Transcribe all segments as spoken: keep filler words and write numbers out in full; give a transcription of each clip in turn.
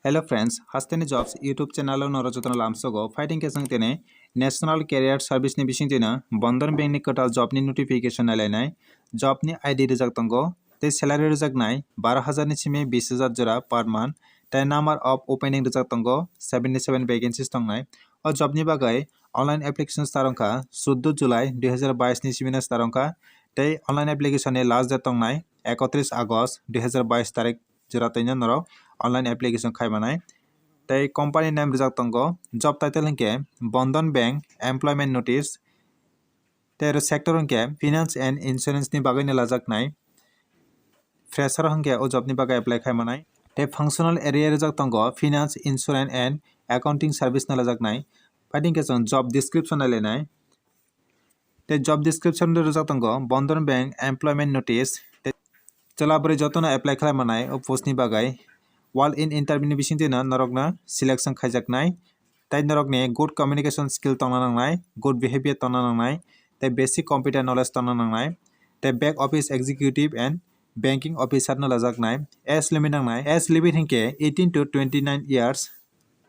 Hello friends, Hasteni Jobs YouTube channel o norok jotono lamsogo. Fighting kesang tene National Career Service ni bising tene Bandhan Bank ni kwtal job ni notification nailainai. Job ni I D rijak tongo. Tei salary rijaknai baro hajar ni simi bis hajar jora per month. Tei number of opening rijak tongo, seventy seven vacancies tongnai. O job ni bagwi online application start wngkha chuddo July dui hajar bais ni simi no start wngkha. Tei online application ni last date tongnai ekotris August dui hajar bais tarik jora twi no norok online application khai manai. Tei company name rijak tongo, job title hinkhe Bandhan Bank employment notice. Tei aro sector hinkhe finance and insurance ni bagwi no lajaknai. Fresher hinkhe o job ni bagwi apply khai manai. Tei functional area rijak tongo finance, insurance and accounting service no lajaknai. Fighting kesang job description nailainai. Tei job description de rijak tongo Bandhan Bank employment notice. Tei chwla bwrwi jotono apply khlai manai o post ni bagwi. Walk in interview ni bisingtwi no norokno selection khaijaknai. Tei norokni good communication skill tongna nangnai, good behavior tongna nangnai, tei basic computer knowledge tongna nangnai, tei back office executive and banking officer no lajaknai. Age limit nangnai, age limit hinkhe eighteen to twenty nine years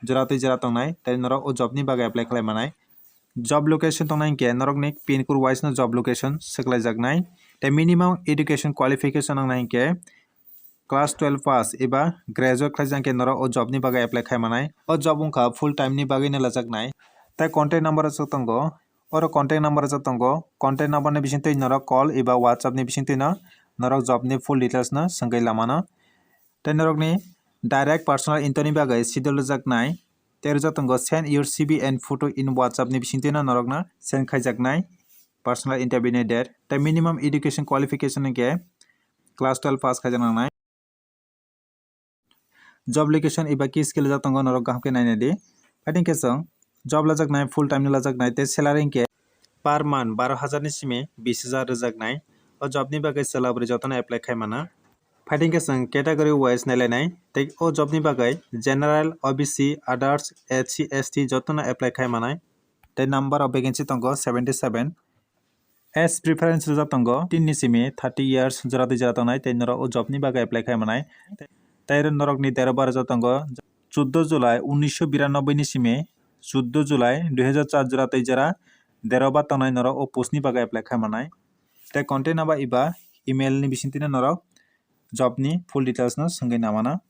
jora twi jora tongnai, tei norok o job ni bagwi apply khlai manai. Job location tongnai hinkhe norokni pin code wise no job location swklaijaknai. Tei minimum education qualification wngnai hinkhe class twelve pass eba graduate khlaijak hinkhe norok o job ni bagwi apply khai manai. O job wngkha full time ni bagwi no lajaknai. Tei contact number rwchak tongo. Oro contact number rwchak tongo. Contact number ni bisingtwi norok call eba WhatsApp ni bisingtwi no norok job ni full details no swngwi lamano. Tei norokni direct personal interview ni bagwi schedule rwjaknai. Tei rwjak tongo, "Send your C V and photo in WhatsApp" ni bisingtwi no norokno send khaijaknai personal interview ni date. Tei minimum education qualification hinkhe class twelve pass khaijak nangnai. Job location eba key skill rwjak tongo, norok kaham khe nainai di. Fighting kesang job lajaknai, full time ni lajaknai, tei salary hinkhe per month baro hajar ni simi bis hajar rwjaknai. O job ni bagwi chwla bwrwi jotono apply khai mano. Fighting kesang category wise nailainai. Tei o job ni bagwi general, O B C, others, S C, S T jotono apply khai manai. Tei number of vacancy tongo seventy seven. Age preference rwjak tongo eighteen ni simi thirty years jora twi jora tongnai, tei norok o job ni bagwi apply khai manai. Tei norokni date of birth rwjak tongo chuddo July unisho biranoboi ni simi chuddo July dui hajar char jora tei jora date of birth tongnai norok o post ni bagwi apply khai manai. Tei contact number eba email ni bisingtwi no norok job ni full details no swngwi namano.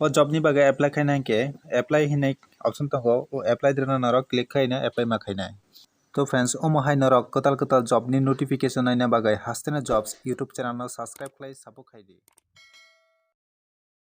O job ni bagwi apply khaina hinkhe apply hinwi option tongo, o apply dwrwno norok click khaina apply ma khainai. To friends, omo hai norok kwtal kwtal job ni notification naina bagwi Hasteni Jobs YouTube channel no subscribe khlai support khai di.